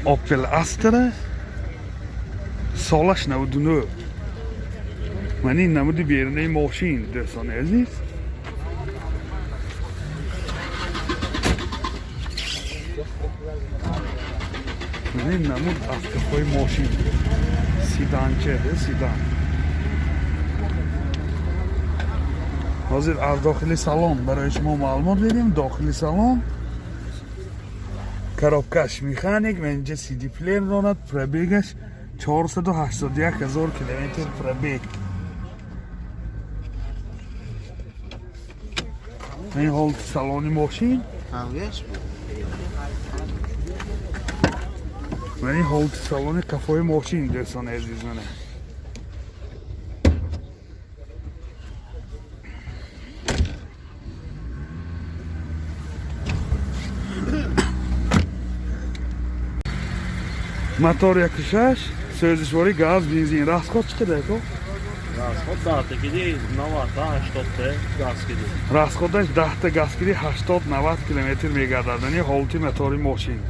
Opel Astra, солаш 99. Ман ин намуди берунаи мошин, дӯстони азиз. Ман ин намуд аз қафои мошин, седанча, седан. Ҳозир аз дохили салон барои шумо маълумот медиҳем. Дохили салон, коробкаш механик, ва инҷа CD плеер дорад. Пробегаш 481 ҳазор километр пробег. Ин ҳолати салони мошин ва ин ҳолати салони қафои мошин, дӯстони азиз, мана. Мотор 1,6, сӯзишворӣ газ, бензин. Расход чӣ қадар, ко? Расход даҳта киди 90 та 80 та газ киди. Расходаш 10-та газ киди 80-90 километр мегардад. Яъне ҳолати мотори мошин.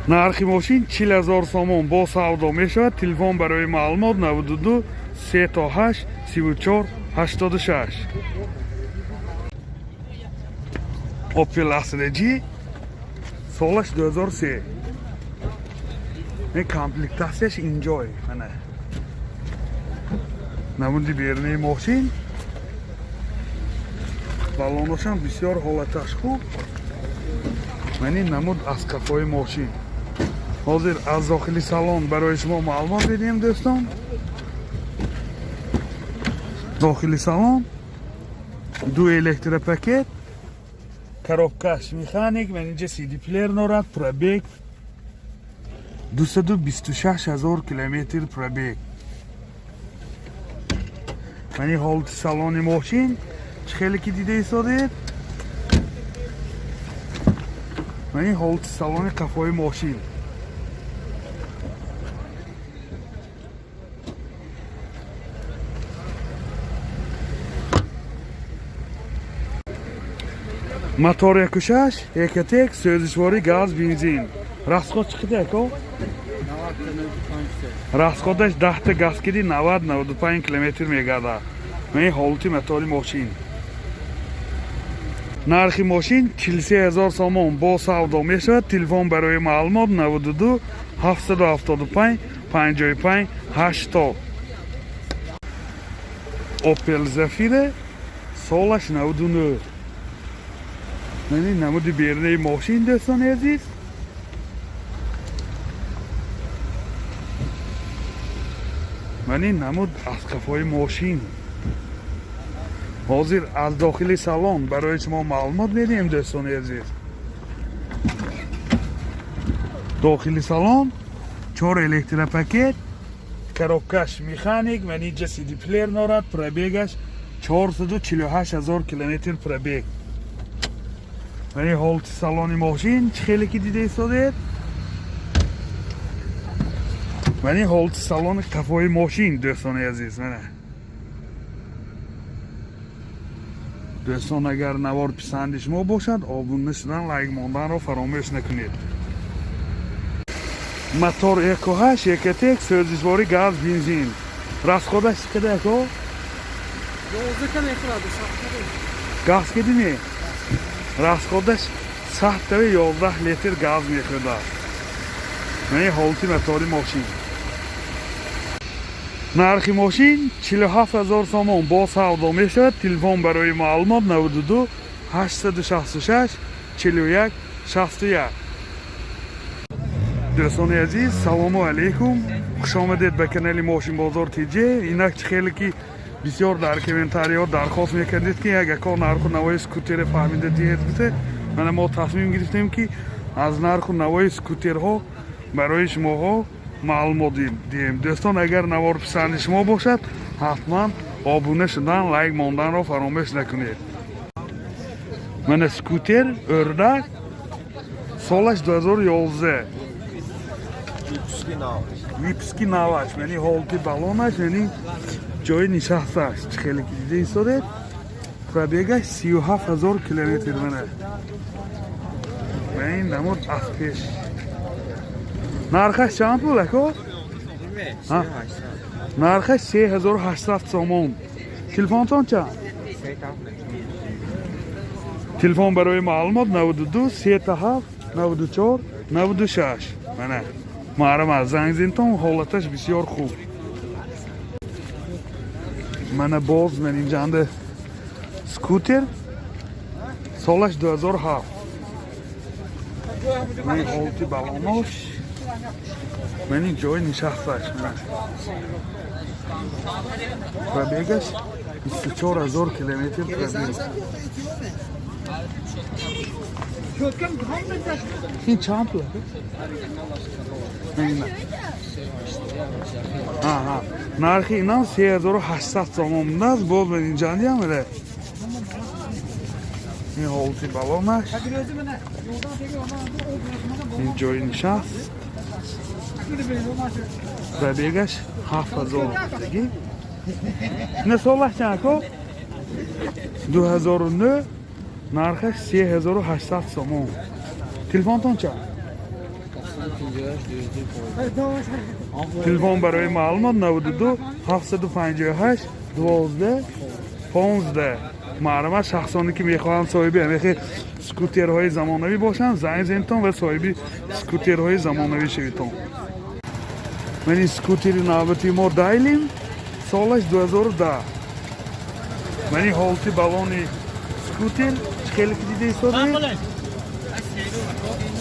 Нархи мошин 40 000 сомон, бо савдо мешавад. Телефон барои маълумот 92 3 8 34 86. Opel Astra G, солаш 2003. Ин комплектатсияш инҷой, мана намуди берунаи мошин. Балоношам бисёр ҳолаташ хуб. Ман ин намуд аз қафои мошин. Ҳозир аз дохили салон барои шумо маълумот медиҳем, дӯстон. Дохили салон, ду электропакет, коробкаш механик, ман инҷа CD плеер дорад. Пробег 226 ҳазор километр пробег. Ман ин ҳолати салони мошин, чӣ хеле ки дида истодед. Ман ин ҳолати салони қафои мошин. Мотор 1,6, Ecotec, сӯзишворӣ газ, бензин. Расход чӣ қадар, ко? Расходаш 10-та газ киди 90-95 километр мегардад. Ман ин ҳолати мотори мошин. Нархи мошин 43 ҳазор сомон, бо савдо мешавад. Телефон барои маълумот 92 775 55 80. Opel Zafira, солаш 99. Ман ин намуди берунаи мошин, дӯстони азиз. Ман ин намуд аз қафои мошин. Ҳозир аз дохили салон барои шумо маълумот медиҳем, дӯстони азиз. Дохили салон, чор электропакет, коробкаш механик, ман инҷа CD плеер дорад. Пробегаш 448 ҳазор километр пробег. Ман ин ҳолати салони мошин, чӣ хеле ки дида истодед. Ман ин ҳолати салони қафои мошин, дӯстони азиз, мана. Дӯстон, агар навор писанди шумо бошад, обуна шудан, лайк монданро фаромӯш накунед. Мотор 1,8, Ecotec, сӯзишворӣ газ, бензин. Расходаш чӣ қадар, ако? 11 мехӯрад, сахтаре. Газ кидими? Расходаш 111 литр газ мехӯрад. Ман ин ҳолати мотори мошин. Нархи мошин 47 ҳазор сомон, бо савдо мешавад. Телефон барои маълумот 92 866 41 61. Дӯстони азиз, салому алейкум, хушомадед ба канали Мошинбозор Тҷ. Инак, чӣ хеле ки бисёр дар комментариҳо дархост мекардед, ки як ако нарху навои скутере фаҳмида диҳед гуфте, мана мо тасмим гирифтем, ки аз нарху навои скутерҳо барои шумоҳо маълумот диҳем. Дӯстон, агар навор писанди шумо бошад, ҳатман обуна шудан, лайк монданро фаромӯш накунед. Мана скутер Ӯрдак, солаш 2011. Выпуски наваш. Яъни ҳолати балонаш, яъни ҷои нишасташ, чӣ хеле ки дида истодед. Пробегаш 37 ҳазор километр. Мана ва ин намуд аз пеш. Нархаш чанд пул, ако? Нархаш 3800 сомон. Телефонтон чанд? Телефон барои маълумот 92 37 94 96. Мана маълум, занг зинтон, ҳолаташ бисёр хуб. Мана боз ман инҷанда скутер, солаш 2007. Ман ҳолати балонош, ман ин ҷои нишасташ. Пробегаш 24 000 километр пробег. Ин чанд пул? Нархи инам 3800 сомон будааст. Боз ман инҷандиам эле ин ҳолати балонаш, ин ҷои нишаст, пробегаш 7000 диги. Ина солаш чанд, ако? 2009, нархаш 3800 сомон. Телефонтон чанд? Телефон барои маълумот 92 758 12 15. Маълумот, шахсоне ки мехоҳанд соҳиби ҳамихи скутерҳои замонавӣ бошанд, занг зентон ва соҳиби скутерҳои замонавӣ шавитон. Ман ин скутери навбати мо Дайлим, солаш 2010. Ман ин ҳолати балони скутер, чӣ хеле ки дида истодаед,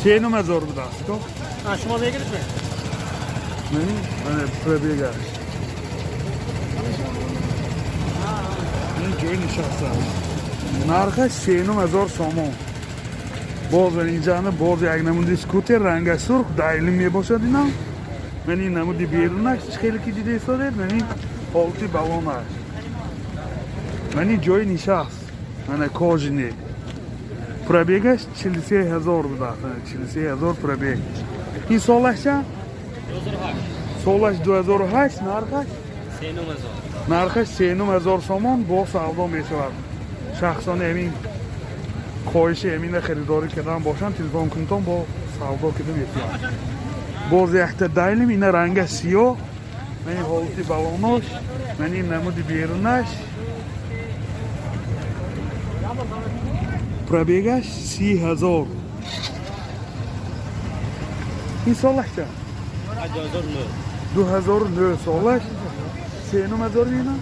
3000 будааст. Шумо мегиред? Мана пробегаш, ин ҷои нишастааст, нархаш 3000 сомон. Боз инҷана боз як намуди скутер, рангаш сурх, Дайлим мебошад инам. Ман ин намуди берунаш, чӣ хеле ки дида истодед, ман ин ҳолати балонаш, ман ин ҷои нишаст, мана кожаный. Пробегаш 43 000 будааст, 43 000 пробег. Ин солаш чанд? Солаш 2008, нархаш? Нархаш 3000 сомон, бо савдо мешавад. Шахсони ҳамин хоҳиши ҳамина харидорӣ кардан бошанд, телефон кунтон, бо савдо карда метавонад. Боз якта Дайлим, ина ранга сиёҳ, ман ин ҳолати балонош, ман ин намуди берунаш, пробегаш 30 000. Ин солаш чанд? 2009 солаш, 3000 ина,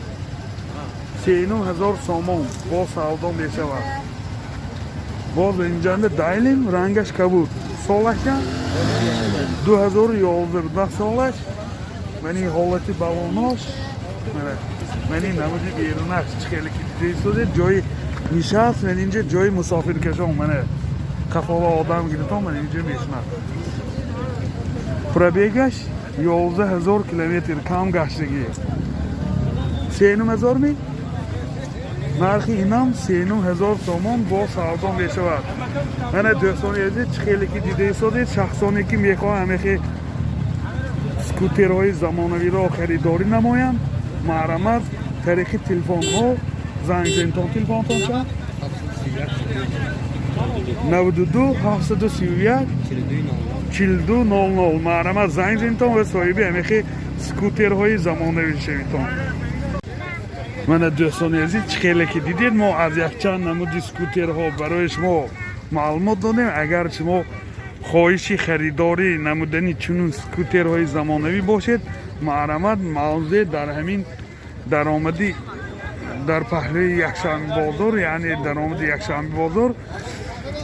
3000 сомон, бо савдо мешавад. Боз инҷанда Дайлим, рангаш кабуд, солаш чанд? 2011 буда солаш. Ман ин ҳолати балонош, ман ин намуди берунаш, чӣ хеле ки дида истодед, ҷои нишаст, ман инҷа ҷои мусофиркашон, мана қафола одам гирифтон, ман инҷа мешинад. Пробегаш 11 000 километр, кам гаштагӣ. 3000 ми? Нархи инам 3000 сомон, бо савдо мешавад. Мана, дӯстони азиз, чӣ хеле ки дида истодед, шахсоне ки мехоҳанд ҳамихи скутерҳои замонавиро харидорӣ намоянд, марҳамат, тариқи телефонҳо занг зентон. Телефонтон чанд? 92 731 42 00. Марҳамат, занг зентон ва соҳиби ҳамихи скутерҳои замонавӣ шавитон. Мана, дӯстони азиз, чӣ хеле ки дидед, мо аз якчанд намуди скутерҳо барои шумо маълумот додем. Агар шумо хоҳиши харидорӣ намудани чунин скутерҳои замонавӣ бошед, марҳамат, мавзеъ дар ҳамин даромадӣ, дар паҳлӯи Якшанби бозор, яъне даромади Якшанби бозор,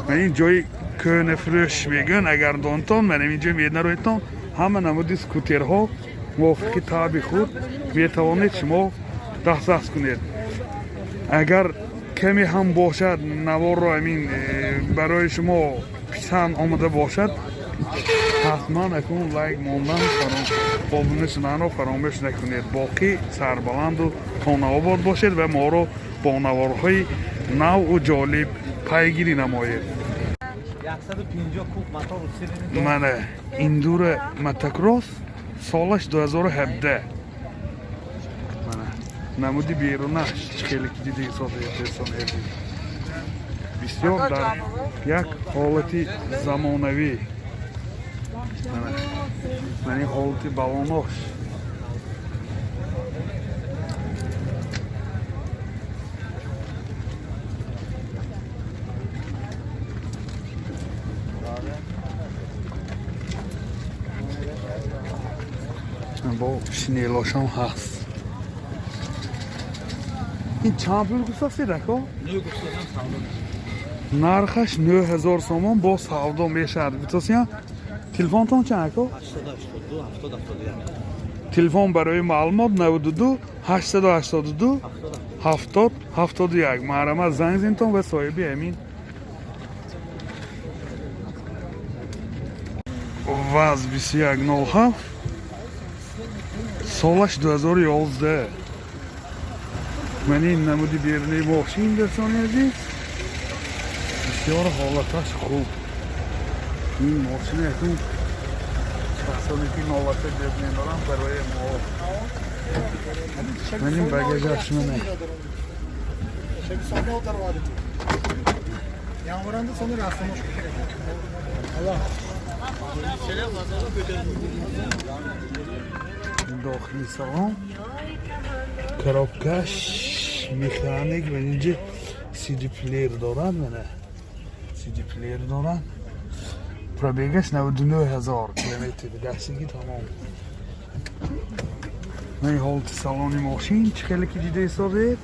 ман ин ҷои кӯҳнафурӯш мегӯянд, агар донтон, ман ин ҷо меднароедтон, ҳама намуди скутерҳо мувофиқи таъби худ метавонед шумо дастрас кунед. Агар каме ҳам бошад наворро ҳамин барои шумо писанд омада бошад, ҳатман акун лайк мондан, обуна шуданро фаромӯш накунед. Боқӣ сарбаланду хонаобод бошед ва моро бо наворҳои наву ҷолиб пайгирӣ намоед. Мана Эндуро мотокросс, солаш 2017. Мана намуди берунаш, чӣ хеле ки дида истодед, дӯстони азиз, бисёр дар як ҳолати замонавӣ. Мани ҳолати балонош. Бо шинелошам ҳаст. Ин чанд пул гуфтастед, ако? Нархаш 9000 сомон бо савдо мешавад. Гуфтасиям? Телефонтон чанд, ако? 882 70 71. Телефон барои маълумот 92 882 70 71. Марҳамат, занг зинтон ва соҳиби ҳамин ВАЗ 2107, солаш 2011. Ман ин намуди берунаи мошин, дӯстони азиз, бисёр ҳолаташ хуб. Ин мошина якун шахсоне ки нолата дӯст медорам, барои мо. Ман ин багажаш мана. Yağmuranda sonra rastlamış. Allah. Дохили салон, коробкаш механик ва инҷа CD плеер дорад, мана CD плеер дорад. Пробегаш 99 ҳазор километр гаштагӣ, тамом. Ман ҳолати салони мошин, чӣ хеле ки дида ҳисобед.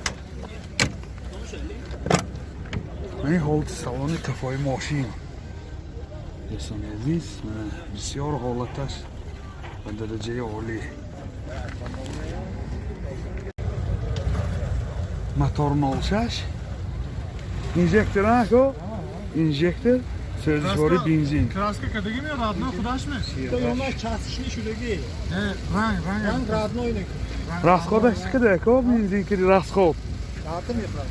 Ман ҳолати салони қафои мошин, дӯстони азиз, мана бисёр ҳолаташ ба дараҷаи олӣ. Мотор 06, инжектор, ако инжектор, сӯзишворӣ бензин. Краска кадагӣ ми родной худаш ми? Ёнаш часишни шудагӣ. Ранг, ранг. Ранг родной не. Расходаш чӣ қадар, ако, бензин киди, расход? Даҳта мехӯрад.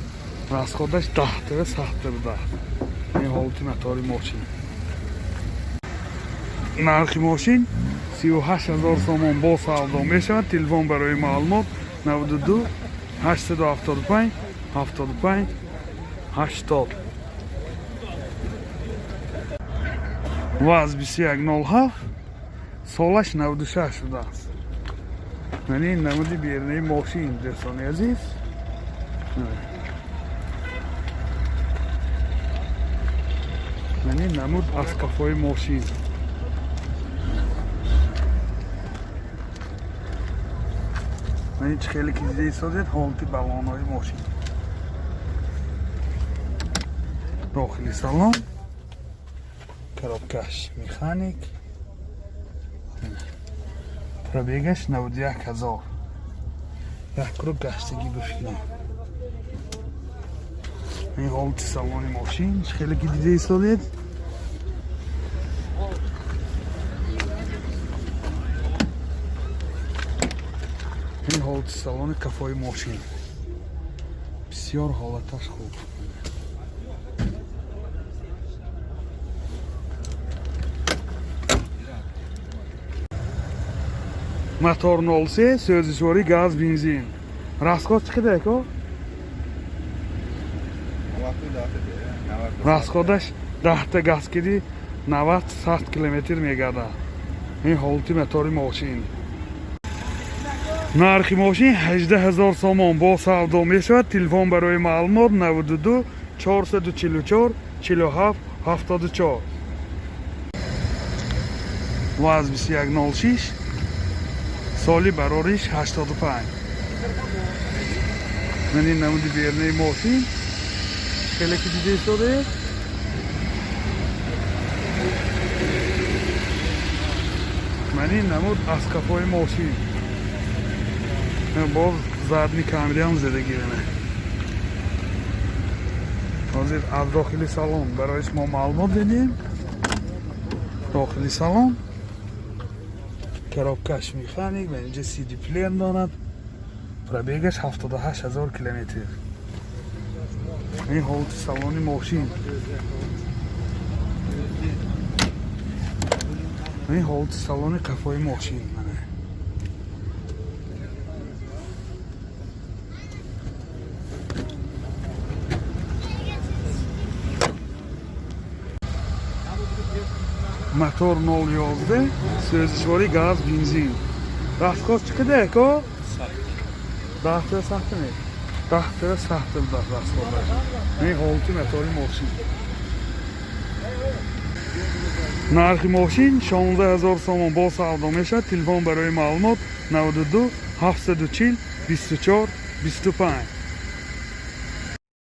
Расходаш 10 тава, сахтар даҳ. Ин ҳолати мотори мошин. Нархи мошин 38 000 сомон, бо савдо мешавад. Телефон барои маълумот 92 875 75 80. ВАЗ 2107, солаш 96 шудааст. Ман ин намуди берунаи мошин, дӯстони азиз. Ман ин намуд аз қафои мошин. Ман ин чӣ хеле ки дида истодед, ҳолати балонҳои мошин. Дохили салон, коробкаш механик, пробегаш 91 ҳазор, як круг гаштагӣ бификрам. Ин ҳолати салони мошин, чӣ хеле ки дида истодед. Ин ҳолати салони қафои мошин, бисёр ҳолаташ хуб. Мотор 03, сӯзишворӣ газ, бензин. Расход чӣ қадар, ако? Расходаш 10-та газ киди, 90 100 километр мегардад. Ин ҳолати мотори мошин. Нархи мошин 18 000 сомон, бо савдо мешавад. Телефон барои маълумот 92 444 47 74. ВАЗ 2106, соли барориш 85. Ман ин намуди берунаи мошин, хеле ки дида истодаед. Ман ин намуд аз қафои мошин. Боз задний камераам задагӣ. Ҳозир аз дохили салон барои шумо маълумот дедем. Дохили салон, коробкаш механик ва инҷа CD плеер дорад. Пробегаш 78 ҳазор километр. Ин ҳолати салони мошин. Ин ҳолати салони қафои мошин, мана. Мотор 0,11, сӯзишворӣ газ, бензин. Расход чӣ қадар, ако? 10 тара сахтаме, 10 тара сахта расходаш. Не ҳолати мотори мошин. Нархи мошин 16 000 сомон, бо савдо мешавад. Телефон барои маълумот 92 740 24 25.